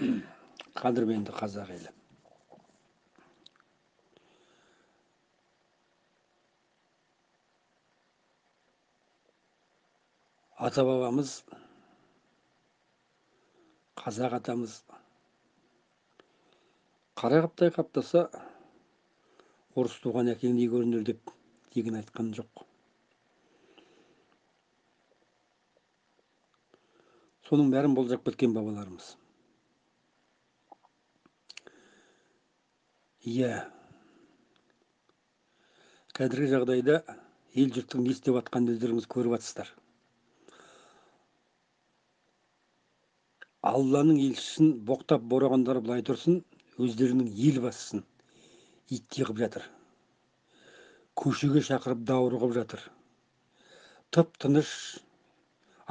Қадірменді қазақ елі. Ата-бабамыз, қазақ атамыз қара қаптай қаптаса, орыс туған әкеңдей көрінер деп тегін айтқан жоқ. Соның бәрін болжап кеткен бабаларымыз. Иә, қазіргі жағдайда ел жұрттың не істеп жатқанын өздеріңіз көріп жатсыздар. Алланың елшісін боқтап борағандар былай тұрсын, өздерінің ел басшысын иттей қылып жатыр. Көшеге шақырып даурығып жатыр. Тып-тыныш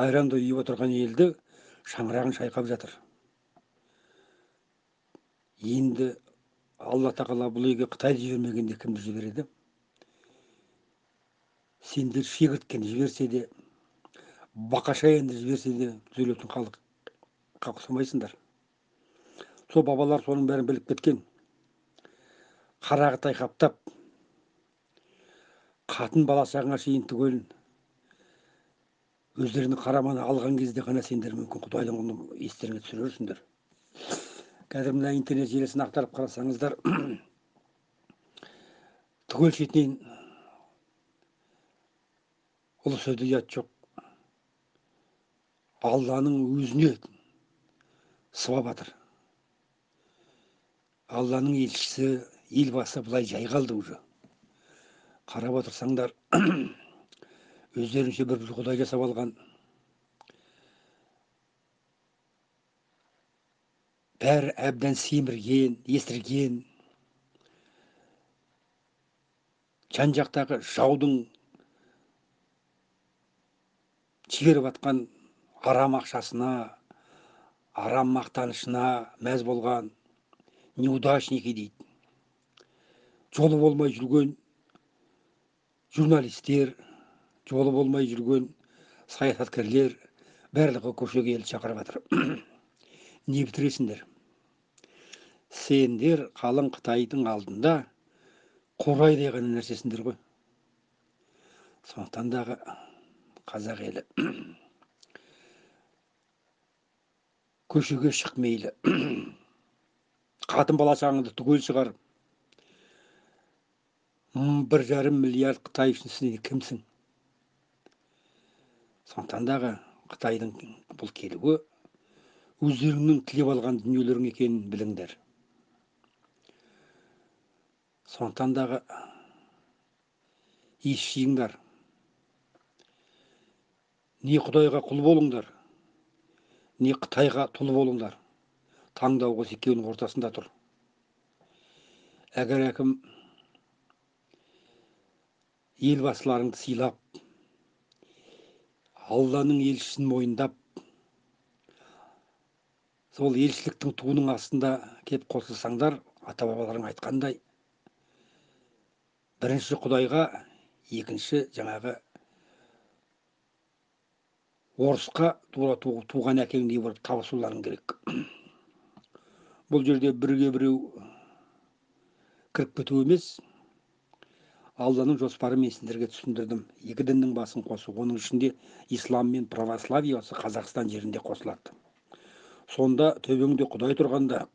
айрандай ұйып отырған елді шаңырағын шайқап жатыр. Енді Алла тағала бұл елге Қытайды жібермегенде кімді жібереді? Сендер шегірткені жіберсе де, бақашаянды жіберсе де түзелетін халыққа ұқсамайсыңдар. Сол бабалар соның бәрін біліп кеткен. Қара Қытай қаптап, қатын бала шағаңа шейін түгел өздерінің қарамағына алған кезде ғана сендер мүмкін Құдайдың оны естеріңе түсірерсіңдер. Қазір мына интернет желісін ақтарып қарасаңыздар, түгел шетінен ұлы сөзде ұят жоқ. Алланың өзіне сыбап жатыр. Алланың елшісі, елбасы былай жай қалды уже. Қарап отырсаңдар, өздерінше бір құдай жасап алған. Бәрі әбден семірген, есірген. Жан жақтағы жаудың жіберіп атқан арам ақшасына, арам мақтанышына мәз болған неудачники дейді. Жолы болмай жүрген журналистер, жолы болмай жүрген саясаткерлер барлығы көшеге ел шақырып жатыр. Не бітіресіңдер? Сендер қалың Қытайдың алдында қорайдай ғана нәрсесіңдер ғой. Сондықтан дағы қазақ елі көшеге шық мейлі. Қатын бала шағаңды түгел шығар. 1,5 миллиард Қытай үшін сен кімсің? Сондықтан дағы Қытайдың бұл келуі өздеріңнің тілеп алған дүниелерің екенін біліңдер. Сондықтан дағы ес жиыңдар. Не Құдайға құл болыңдар, не Қытайға тұл болыңдар. Таңдау осы екеуінің ортасында тұр. Әгер әкім елбасыларыңды сыйлап, Алланың елшісін мойындап, сол елшіліктің туының астында кеп қосылсаңдар, ата-бабаларың айтқандай, бірінші Құдайға, екінші жаңағы орысқа тура туған әкеңдей болып табысуларың керек. Бұл жерде бірге біреу кіріп кету емес, Алланың жоспары мен сендерге түсіндірдім. Екі діннің басын қосу, оның ішінде ислам мен православие осы Қазақстан жерінде қосылады. Сонда төбеңде Құдай тұрғанда,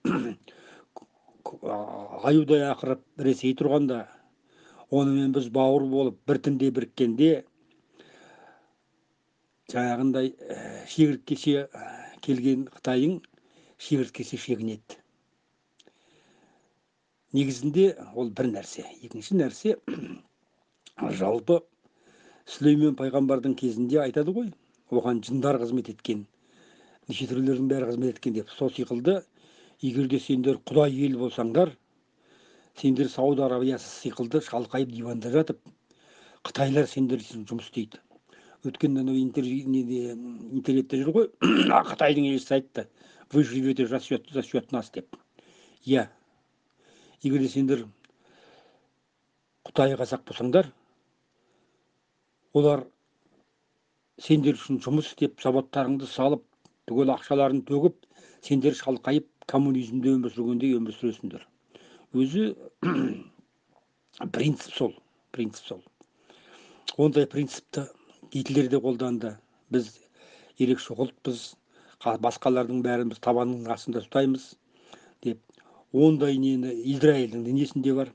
аюдай ақырып Ресей тұрғанда, онымен біз бауыр болып бір дінде біріккенде, жаңағындай шегірткеше келген Қытайың шегірткеше шегінеді. Негізінде ол бір нәрсе. Екінші нәрсе, жалпы Сүлеймен пайғамбардың кезінде айтады ғой, оған жындар қызмет еткен, неше түрлердің бәрі қызмет еткен деп. Сол сиқылды, егер де сендер Құдай ел болсаңдар, сендер Сауд Арабиясы сиқылды шалқайып диванда жатып, Қытайлар сендер үшін жұмыс істейді. Өткенде анау интернетте жүр ғой, Қытайдың елшісі айтты, вы живете за счет нас деп. Иә, егер де сендер Құдай қазақ болсаңдар, олар сендер үшін жұмыс істеп, заводтарыңды салып, түгел ақшаларын төгіп, сендер шалқайып коммунизмде өмір сүргендей өмір сүресіңдер. Өзі принцип сол, принцип сол. Ондай принципті Гитлер де қолданды. Біз ерекше ұлтпыз, басқалардың бәрін біз табанның астында ұстаймыз деп. Ондай нені Израильдің несінде бар.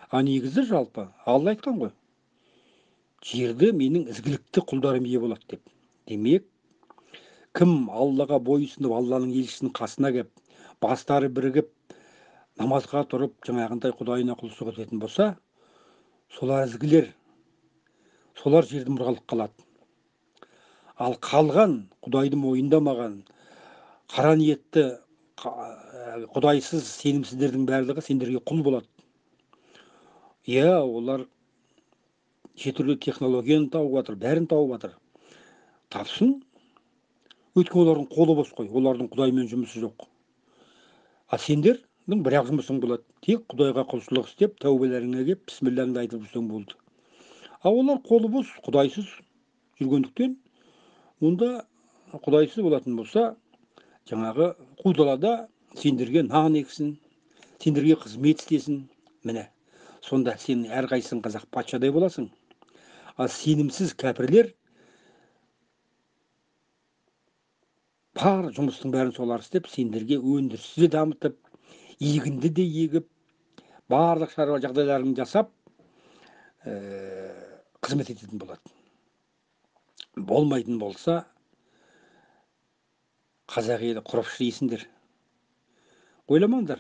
А негізі жалпы Алла айтқан ғой, жерді менің ізгілікті құлдарым ие болады деп. Демек, кім Аллаға бойұсынып, Алланың елшісінің қасына кеп, бастары бірігіп, намазға тұрып, жаңағындай Құдайына құлшылық ететін болса, солар ізгілер, солар жерді мұралық қалады. Ал қалған, Құдайды мойындамаған, қара ниетті, Құдайсыз сенімсіздердің барлығы сендерге құл болады. Иә, олар неше түрлі технологияны тауып жатыр, бәрін тауып жатыр. Тапсын, өйткені олардың қолы бос қой, олардың Құдаймен жұмысы жоқ. А сендердің бір-ақ жұмысың болады, тек Құдайға құлшылық істеп, тәубелеріңе келіп, бісмілләңді айтып жүрсең болды. А олар қолы бос, Құдайсыз жүргендіктен, онда Құдайсыз болатын болса, жаңағы қу далада сендерге нан ексін, сендерге қызмет істесін. Міне, сонда сен әрқайсың қазақ патшадай боласың. Ал сенімсіз кәпірлер бар жұмыстың бәрін солар істеп, сендерге өндірісті де дамытып, егінді де егіп, барлық шаруа жағдайларын жасап, қызмет ететін болады. Болмайтын болса, қазақ елі құрып шірисіңдер. Ойламаңдар,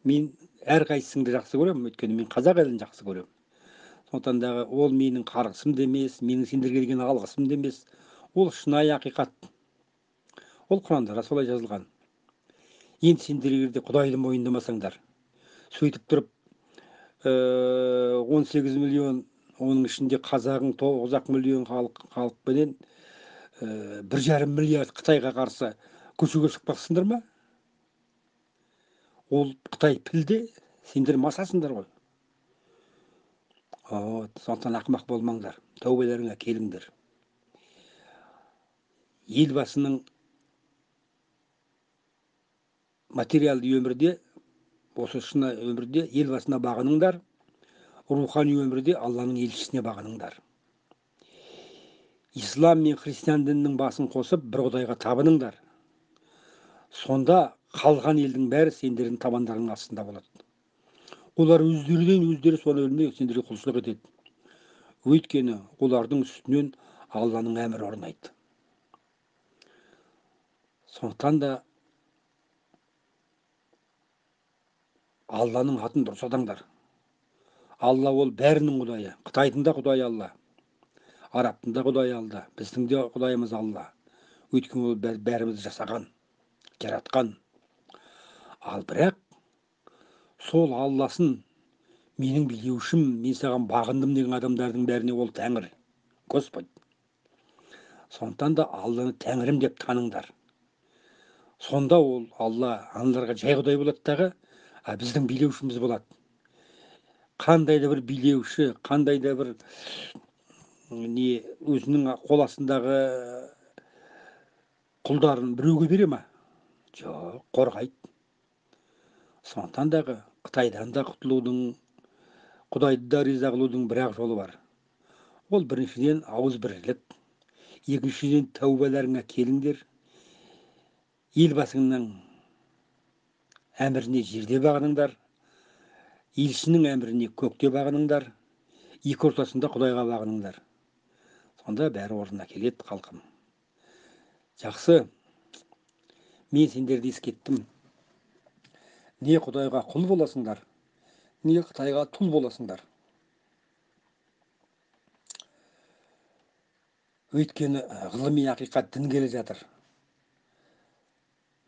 мен әрқайсысыңды жақсы көремін, өйткені мен қазақ елін жақсы көремін. Сондықтан дағы ол менің қарғысым да емес, менің сендерге деген алғысым да емес, ол шынайы ақиқат. Ол Құранда да солай жазылған. Енді сендер егер де Құдайды мойындамасаңдар, сөйтіп тұрып, 18 миллион, оның ішінде қазағың 9 миллион халықпенен, 1,5 миллиард Қытайға қарсы көшеге шықпақсыңдар ма? Ол Қытай пілде, сендер масасыңдар ғой. Вот, сондықтан ақымақ болмаңдар, тәубелеріңе келіңдер. Елбасының материалды өмірде, осы шынайы өмірде елбасына бағыныңдар, рухани өмірде Алланың елшісіне бағыныңдар. Ислам мен христиан дінінің басын қосып бір Құдайға табыныңдар. Сонда қалған елдің бәрі сендердің табандарыңның астында болады. Олар өздерінен өздері соны білмей сендерге құлшылық етеді. Өйткені олардың үстінен Алланың әмірі орнайды. Сондықтан да Алланың атын дұрыс атаңдар. Алла ол бәрінің Құдайы. Қытайдың да Құдайы Алла, Арабтың да Құдайы Алла, біздің де Құдайымыз Алла. Өйткені ол бәрімізді жасаған, жаратқан. Ал бірақ сол Алласын менің билеушім, мен саған бағындым деген адамдардың бәріне ол Тәңір, Господь. Сондықтан да Алланы Тәңірім деп таныңдар. Сонда ол Алла аналарға жай Құдай болады дағы, а біздің билеушіміз болады. Қандай да бір билеуші, қандай да бір не өзінің қол астындағы құлдарын біреуге бере ма? Жоқ, қорғайды. Сондықтан дағы Қытайдан да құтылудың, Құдайды да риза қылудың бір-ақ жолы бар. Ол біріншіден ауызбірлік, екіншіден тәубаларыңа келіңдер, елбасыңның әміріне жерде бағыныңдар, елшінің әміріне көкте бағыныңдар, екі ортасында Құдайға бағыныңдар. Сонда бәрі орнына келеді, халқым. Жақсы, мен сендерді ескерттім. Не Құдайға құл боласыңдар, не Қытайға тұл боласыңдар. Өйткені ғылыми ақиқат дін келе жатыр.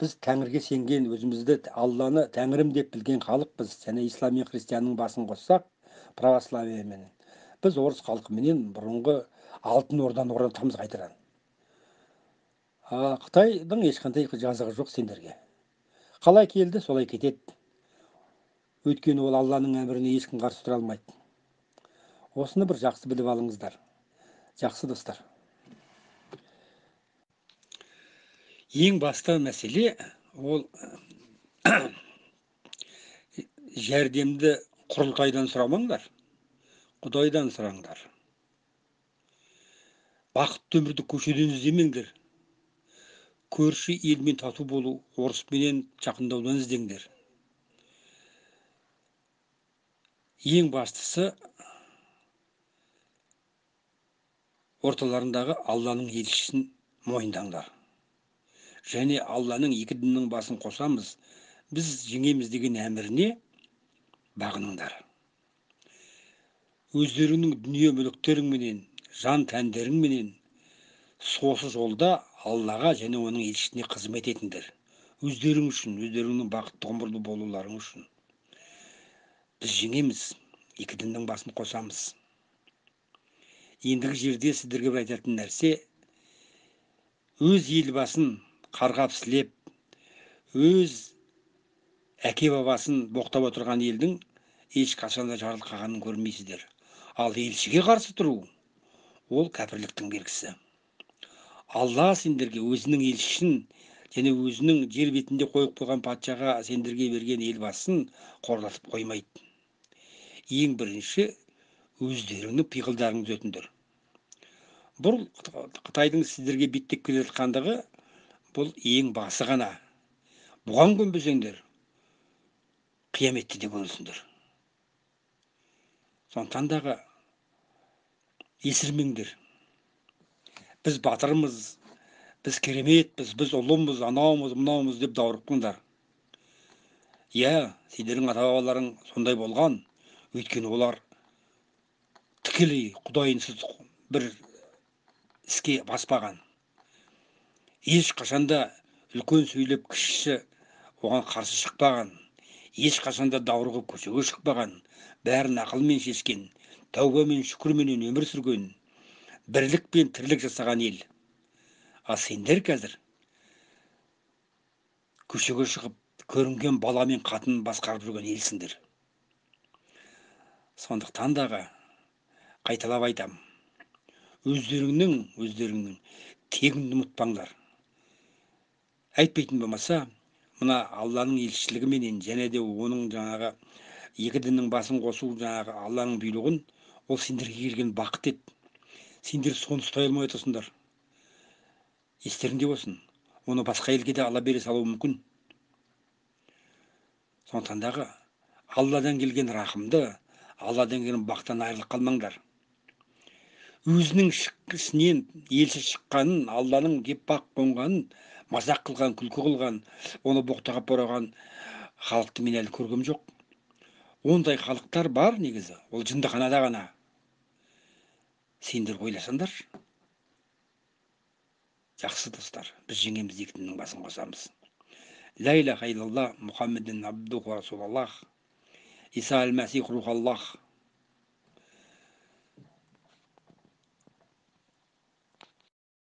Біз Тәңірге сенген, өзімізді Алланы Тәңірім деп білген халықпыз. Және ислам мен христианның басын қоссақ, православияменен. Біз орыс халқыменен бұрынғы Алтын Орданы орнатамыз қайтадан. Қытайдың ешқандай жазығы жоқ сендерге. Қалай келді, солай кетеді. Өйткені ол Алланың әміріне ешкім қарсы тұра алмайды. Осыны бір жақсы біліп алыңыздар. Жақсы достар. Ең басты мәселе ол Жәрдемді құрылтайдан сұрамаңдар, Құдайдан сұраңдар. Бақытты өмірді көшеден іздемеңдер. Көрші елмен тату болу, орыспенен жақындаудан іздеңдер. Ең бастысы орталарындағы Алланың елшісін мойындаңдар. Және Алланың екі діннің басын қосамыз, біз жеңеміз деген әміріне бағыныңдар. Өздеріңнің дүние мүліктеріңменен, жан тәндеріңменен сосы жолда Аллаға және оның елшісіне қызмет етіңдер. Өздерің үшін, өздеріңнің бақытты ғұмырлы болуларың үшін. Біз жеңеміз, екі діннің басын қосамыз. Ендігі жерде сіздерге бір айтатын нәрсе, өз елбасын қарғап сілеп, өз әке бабасын боқтап отырған елдің ешқашан да жарылқағанын көрмейсіздер. Ал елшіге қарсы тұру, ол кәпірліктің белгісі. Алла сендерге өзінің елшісін және өзінің жер бетінде қойып қойған патшаға сендерге берген елбасын қорлатып қоймайды. Ең бірінші өздеріңнің пиғылдарыңды түзетіңдер. Бұл Қытайдың сіздерге беттеп келе жатқандығы бұл ең басы ғана. Бұған көнбесеңдер, қияметті де көресіңдер. Сондықтан дағы есірмеңдер. Біз батырмыз, біз кереметпіз, біз ұлымыз, анаумыз, мынаумыз деп даурықпаңдар. Иә, сендердің ата-бабаларың сондай болған, өйткені олар тікелей құдайынсыз бір іске баспаған. Ешқашанда үлкен сөйлеп кішісі оған қарсы шықпаған, ешқашанда даурығып көшеге шықпаған, бәрін ақылмен шешкен, тәуба мен шүкірменен өмір сүрген, бірлік пен тірлік жасаған ел. Ал сендер қазір көшеге шығып көрінген бала мен қатын басқарып жүрген елсіңдер. Сондықтан дағы қайталап айтам, өздеріңнің тегіңді ұмытпаңдар. Айтпайтын болмаса, мына Алланың елшілігіменен және де оның жаңағы екі діннің басын қосу жаңағы Алланың бұйрығын, ол сендерге келген бақыт еді. Сендер соны ұстай алмай отырсыңдар. Естеріңде болсын, оны басқа елге де ала бере салуы мүмкін. Сондықтан дағы Алладан келген рахымды, Алладан келген бақтан айырылып қалмаңдар. Өзінің ішінен елші шыққанын, Алланың кеп бақ қонғанын мазақ қылған, күлкі қылған, оны боқтағап бораған халықты мен әлі көргем жоқ. Ондай халықтар бар негізі, ол жындыханада ғана. Сендер ойласаңдар. Жақсы достар, біз жеңеміз, екі діннің басын қосамыз. Ла илаха иллаллах, Мухаммедин абдуху ва расулаллах, Иса аль-Масих рухаллах.